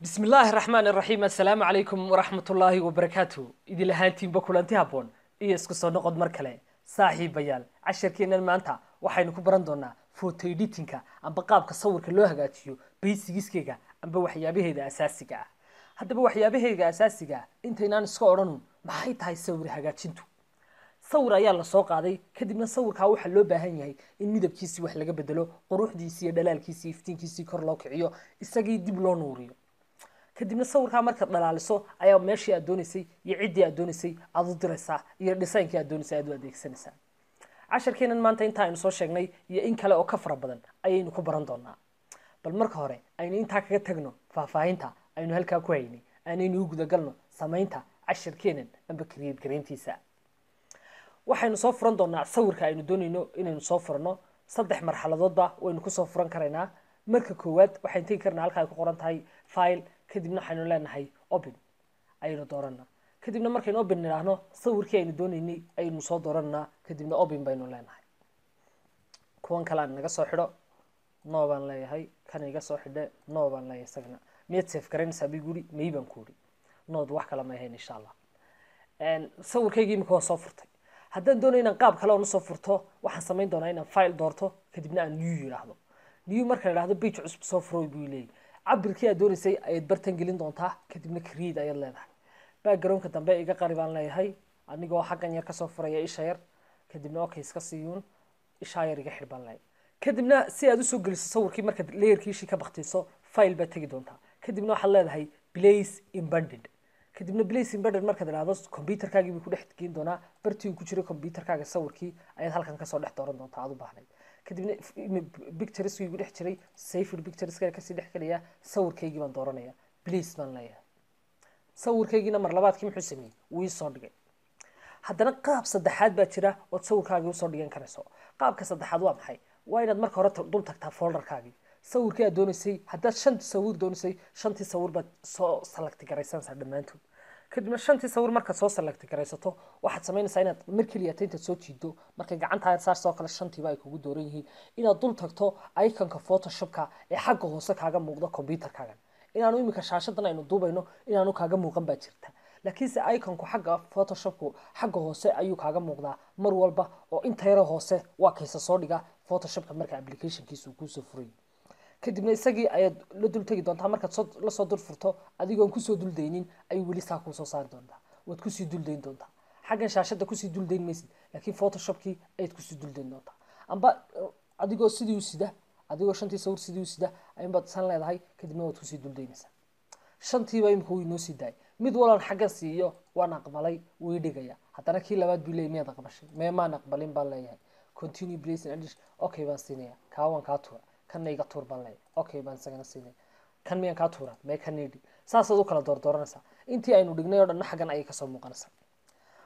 Bismi illaahi raxmaan iraxiim. Assalaamu calaykum waraxmatullaahi wabarakaatu. Idin lahaantiinba kulanti habboon iyo isku soo noqod mar kale, saaxiibayaal. Casharkeennan maanta waxaynu ku baran doonaa photo editingka amba qaabka sawirka loo hagaajiyo, basics-keyga amba waxyaabaheeda asaasiga ah. Haddaba waxyaabaheega asaasiga ah intaynaan iska odhanun, maxay tahay sawir hagaajintu? Sawir ayaa lasoo qaaday, kadibna sawirkaa waxaa loo baahan yahay in midabkiisii wax laga bedelo, quruxdiisii iyo dhalaalkiisii, iftiinkiisii kor loo kiciyo, isagii dib loo nuuriyo. Kadibna sawirkaa markaad dhalaaliso ayaa meeshii aad doonaysay iyo ciddii aad doonaysay aad u diraysaa iyo dhisaynkii aad doonaysay aad u adeegsanaysaa. Casharkeennan maanta inta aynu soo sheegnay iyo in kale oo ka fara badan ayaynu ku baran doonaa. Bal marka hore aynu intaa kaga tagno faahfaahinta aynu halkaa ku haynay, aanaynu u gudagalno samaynta casharkeennan amba create garayntiisa. Waxaynu soo furan doonaa sawirka aynu doonayno inaynu soo furano. Saddex marxaladoodba waynu kusoo furan karaynaa. Marka koowaad waxaynu tegi karnaa halka ay ku qoran tahay File, kadibna waxaynu leenahay Open ayaynu dooranaa. Kadibna markaynu Open nidhaahno, sawirkii aynu doonaynay ayaynu soo dooranaa, kadibna Open baynu leenahay. Kuwan kale aan naga soo xidho, no baan leeyahay. Kan iga soo xidhe, no baan leeyahay. Isagana miyaad save garaynaysaa bay guri? May baan ku uri. Nood wax kale ma ahayn, insha Allah. Sawirkaygii imika waan soo furtay. Haddaan doonayo inaan qaab kale oon usoo furto, waxaan samayn doonaa inaan File doorto, kadibna aan New yidhaahdo. New marka la idhahdo, page cusub soo furo buu leeyahy. Cabirkii aad doonaysay ayaad bartan gelin doontaa, kadibna Create ayaad leedahay. Backgroundka dambe iga qari baan leeyahay, anigoo xaggan yar kasoo furaya isha yar. Kadibna okay iska siiyuun, ishaa yar iga xidh baan leeyahay. Kadibna si aad usoo geliso sawirkii, markaad layerkii ishii ka baktiso, File baad tegi doontaa, kadibna waxaad leedahay Place Embedded. Kadibna Place Embedded markaad idhaahdo, computerkaagii buu ku dhex geen doonaa. Bartii uu ku jiray computerkaaga sawirkii ayaad halkan kasoo dhex dooran doontaa aad u baahnayd. Kadibna pictureskii igu dhex jiray, saved pictureska kasii dhex gelaya, sawirkaygii baan dooranaya, Place baan leeyahay. Sawirkaygiina mar labaadkii muxuu sameeyey? Wuu ii soo dhigay. Haddana qaab saddexaad baa jira ood sawirkaagii usoo dhigan karayso. Qaabka saddexaad waa maxay? Waa inaad marka hore dul tagtaa folderkaagii, sawirkii aad doonaysay. Haddaad shan sawir doonaysay, shantii sawir baad soo select garaysanaysaa dhammaantood. Kadibna shantii sawir markaad soo select garaysato, waxaad samaynaysaa inaad mar keliya ta intaad soo jiido, markay gacantaa saas oo kale shantiiba ay kugu dooran yihiin, inaad dul tagto iconka Photoshopka ee xagga hoose kaaga muuqda computerkaagan. Inaanu iminka shaashadan aynu duubayno inaanu kaaga muuqan baa jirta, laakiinse iconku xagga Photoshopku xagga hoose ayuu kaaga muuqdaa mar walba, oo inta yaro hoose waa kaysa soo dhiga Photoshopka marka applicationkiisa uu kuusoo furay. Kadibna isagii ayaad la dul tegi doontaa. Markaad soo lasoo dul furto, adigoon kusoo duldaynin ayuu weli saa kuusoo saari doontaa. Waad kusii duldayn doontaa. Xaggan shaashadda kusii duldayn maysid, laakiin Photoshopkii ayaad kusii duldayn doontaa. Amba adigoo sidii u sida, adigoo shantii sawir sidii u sida ayuunbaad san leedahay, kadibna waad kusii duldaynaysaa. Shantiiba imika wuu inoo sii daayay. Mid walaan xaggan siiyo, waan aqbalay, wuu ii dhigaya. Haddana kii labaad buu leeyay, miyaad aqbashay? Mee, maan aqbalin baan leeyahay. Continue Placing Addition, okay baan siinaya. Kaa waan kaa tuura, kanna iga tuur baan leeyahay, okay baan isagana siinaya. Kan miyaan kaa tuura? Mee, kan idhi. Saasaad u kala doordooranaysaa. Intii aynu dhignay oo dhanna xaggan ayay kasoo muuqanaysaa.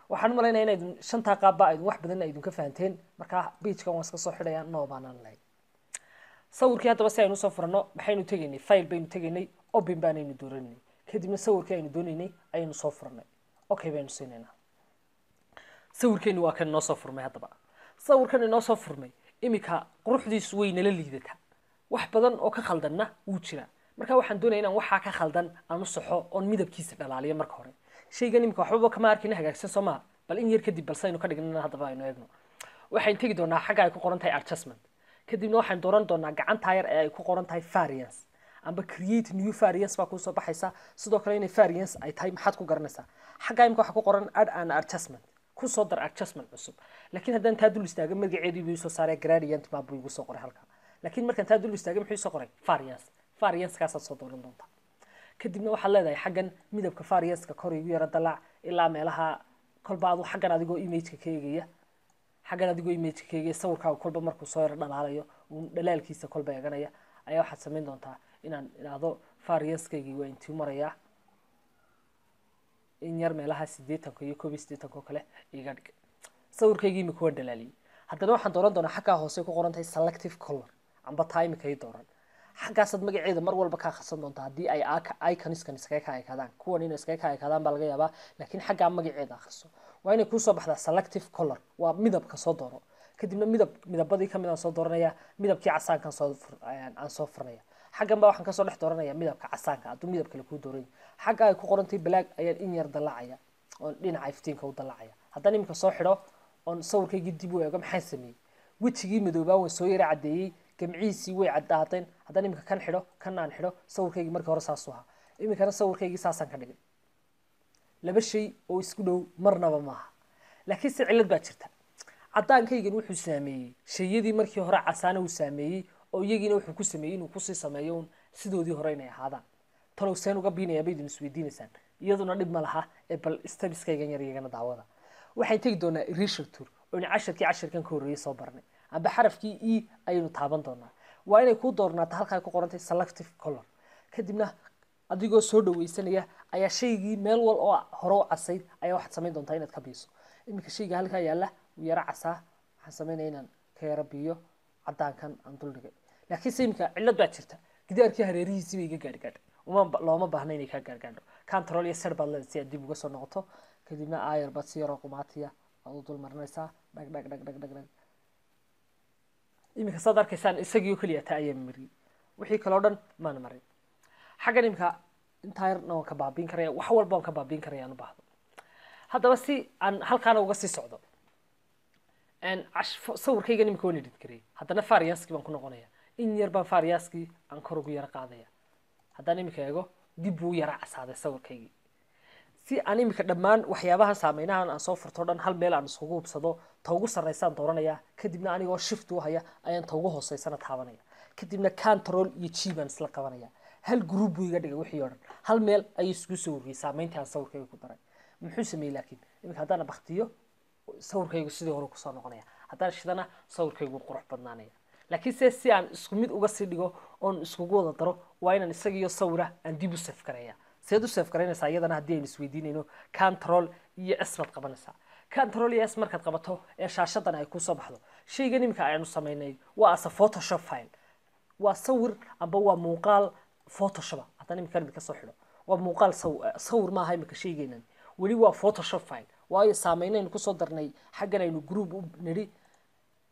Waxaan u malaynaya inaydun shantaa qaabba aydun wax badan aydun ka fahanteen. Markaa pagekan waan iska soo xidhaya, no baanaan lehay. Sawirkii haddaba si aynu usoo furano, maxaynu tegaynay? File baynu tegaynay, Open baanaynu dooranay, kadibna sawirkii aynu doonaynay ayaynu soo furanay, okay baynu siinaynaa. Sawirkeeni waa kan inoo soo furmay. Haddaba sawirkan inoo soo furmay iminka quruxdiisu way nala liidataa, wax badan oo ka khaldanna wuu jiraa. Marka waxaan doonaya inaan waxaa ka khaldan aan u saxo oon midabkiisa dhalaaliyo. Marka hore shaygan imika waxbaba kama arkina hagaagsan, soo maha? Bal in yar kadib balse aynu ka dhignana. Haddaba aynu eegno. Waxaynu tegi doonaa xagga ay ku qoran tahay Adjustment, kadibna waxaynu dooran doonaa gacantaa yar ee ay ku qoran tahay Variance amba Create New Variance baa kuusoo baxaysa. Sidoo kale inay variance ay tahay maxaad ku garanaysaa? Xagga imika waxaa ku qoran Add an Adjustment, kusoo dar adjustment cusub. Laakiin haddaan taa dul istaaga, magaceedii buu soo saaray, Gradient map buu igu soo qoray halka. Laakiin markaan taa dul istaagay, muxuu soo qoray? Variance. Variance kaasaad soo dooran doontaa. Kadibna waxaad leedahay xaggan midabka varianceka kor igu yara dalac ilaa meelaha kolba adu xaggan adigoo imageka ka eegaya, xaggan adigoo imageka ka eegaya sawirkaaga, kolba markuu soo yaro dhalaalayo uu dhalaalkiisa kolba eeganaya ayaa waxaad samayn doontaa inaan idhaahdo variancekaygii waa intuu marayaa, in yar meelaha 80ka iyo 81ka oo kale iga dhig. Sawirkaygii imika waan dhalaaliyey. Haddana waxaan dooran doonaa xaggaa hoose ku qoran tahay Selective Color amba taa imika ii dooran. Xaggaasaad magaceeda mar walba kaa khasan doontaa. Haddii ay iconiskan iskaga kaa ekaadaan, kuwan inay iskaga kaa ekaadaan baa laga yaabaa, laakiin xaggaa magaceeda akhriso, waa inay kuusoo baxdaa Selective Color. Waa midabka soo dooro. Kadibna midab midabadii kamid aan soo dooranaya, midabkii casaankan soo aan soo furanaya. Xaggan baa waxaan kasoo dhex dooranaya midabka casaanka. Hadduu midab kale kuu dooran, xagga ay ku qorantay black ayaan in yar dallacaya oon dhinaca iftiinka u dallacaya. Haddaan iminka soo xidho oon sawirkaygii dib u eego, maxaan sameeyey? Wejigii madoobaa waan soo yara caddeeyey, gamcihiisii way caddaateen. Haddaan iminka kan xidho, kan aan xidho, sawirkaygii markii hore saasuu ahaa, iminkana sawirkaygii saasaan ka dhigay. Laba shay oo isku dhow marnaba maaha, laakiin se cillad baa jirta. Caddaankaygan wuxuu saameeyey shayadii markii hore casaana uu saameeyey, oo iyagiina wuxuu ku sameeyey inuu kusii sameeyo un sidoodii hore inay ahaadaan. Talow seen uga biinayaa baydin isweydiinaysaan. Iyaduna dhib ma laha ee bal steps-kaygan yar iyagana daawada. Waxaan tegi doonaa Eraser Tool oo inu casharkan ka horreeyey soo baranay, amba xarafkii E ayaynu taaban doonaa. Waa inay kuu doornaato halkaa ay ku qorantay selective color. Kadibna adigoo soo dhaweysanaya ayaa shaygii meel wal oo hore u casayd ayaa waxaad samayn doontaa inaad ka biiso. Iminka shayga halkaa yaalla wuu yaro casaa, waxaan samaynaya inaan ka yaro biyo caddaankan aan dul dhigay. Laakiin se iminka cillad baa jirta, gidaarkii hareerihiisii bay iga gaadhgaadhay. Uma looma baahna inay kaa gaadhgaadho. Control iyo Z baad leedahay si aad dib uga soo noqoto. Kadibna aayar baad si yaroo qumaatiya aad u dul marinaysaa, dhag dhag dhag dhag dhag dhag. Iminka saad arkaysaan, isagii oo keliya taa ayaan mariyey, wixii kaloo dhan maana marin. Xaggan iminka intaa yarna waan ka baabiin karaya, wax walba waan ka baabiin karaya aan u baahdo. Haddaba si aan halkaana uga sii socdo, sawirkaygan iminka waan edit gareeyey. Haddana variance-kii baan ku noqonaya, in yar baan variance-kii aan kor ugu yaro qaadaya. Haddaan iminka eego, dib buu u yara casaaday sawirkaygii. Si aan iminka dhammaan waxyaabahan saameynahan aan soo furto dhan hal meel aan iskugu hubsado, ta ugu sarreysaan dooranaya. Kadibna anigoo Shift u haya ayaan ta ugu hooseysana taabanaya. Kadibna Control iyo G baan isla qabanaya. Hal group buu iga dhigay, wixii oo dhan hal meel ayuu isugu soo ururiyey saameyntii aan sawirkayga ku daray. Muxuu sameeyey? Laakiin iminka haddaan baktiyo, sawirkaygu sidii hore kusoo noqonaya. Haddaan shidana, sawirkaygu qurux badnaanaya. Laakiin se si aan isku mid uga sii dhigo oon iskugu wada daro, waa inaan isagiyo sawira aan dib u save gareeya. Seed u save garaynaysaa iyadana haddii aynu isweydiinayno, Control iyo S baad qabanaysaa. Control iyo S markaad qabato ee shaashadan ay kusoo baxdo, shaygan iminka aynu samaynay waa asa Photoshop file, waa sawir amba waa muuqaal Photoshop. Haddaan iminka idinka soo xidho, waa muuqaal sawir maaha iminka shaygeenan, weli waa Photoshop file, waayo saameynaynu kusoo darnay xaggan aynu group u nidhi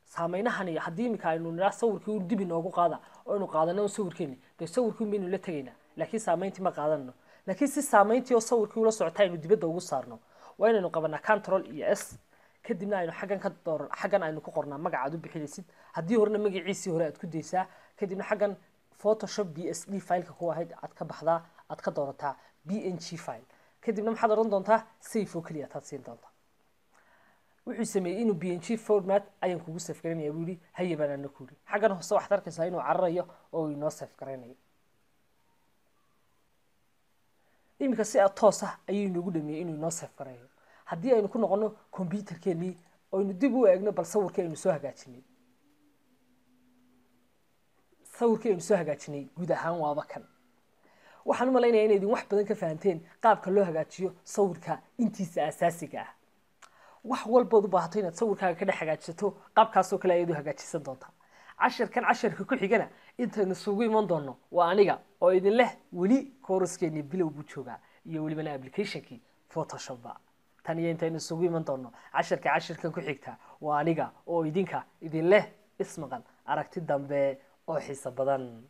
saameynahani. Haddii iminka aynu nidhaa sawirkii un dib inoogu qaada oo aynu qaadano un sawirkeeni, dee sawirkii un baynu la tegaynaa, laakiin saameyntii ma qaadanno. Laakiin si saameyntii oo sawirkii ula socota aynu dibadda ugu saarno, waa inaynu qabanaa Control iyo S. Kadibna aynu xaggan ka door, xaggan aynu ku qornaa magaca aad u bixinaysid. Haddii horena magaciisii hore aad ku daysaa. Kadibna xaggan Photoshop PSD fileka ku ahayd aad ka baxdaa, aad ka doorataa PNG file. Kadibna maxaad odhan doontaa? Save oo keliya taad siin doontaa. Wuxuu sameeyey inuu PNG format ayaan kugu save garanaya buu yihi. Haye baan ana ku yidhi. Xaggan hoose waxaad arkaysaa inuu cararayo oo uu inoo save garanayo. Iminka si aad toos ah ayuu inoogu dhameeyey inuu inoo save garayo. Haddii aynu ku noqono computerkeenii aynu dib u eegno, bal sawirkii aynu soo hagaajinay, sawirkii aynu soo hagaajinay guud ahaan waaba kan. Waxaan u malaynayaa inay idin wax badan ka fahanteen qaabka loo hagaajiyo sawirka intiisa asaasiga ah. Wax walbood u baahato inaad sawirkaaga ka dhex hagaajisato, qaabkaasoo kale ayaad u hagaajisan doontaa. Casharkan casharka ku xigana intaynu isugu iman doonno, waa aniga oo idin leh weli course-keenii bilow buu joogaa iyo welibana applicationkii Photoshopba. Tan iyo intaynu isugu iman doonno casharka casharkan ku xigta, waa aniga oo idinka idin leh ismaqal aragti dambe oo xiiso badan.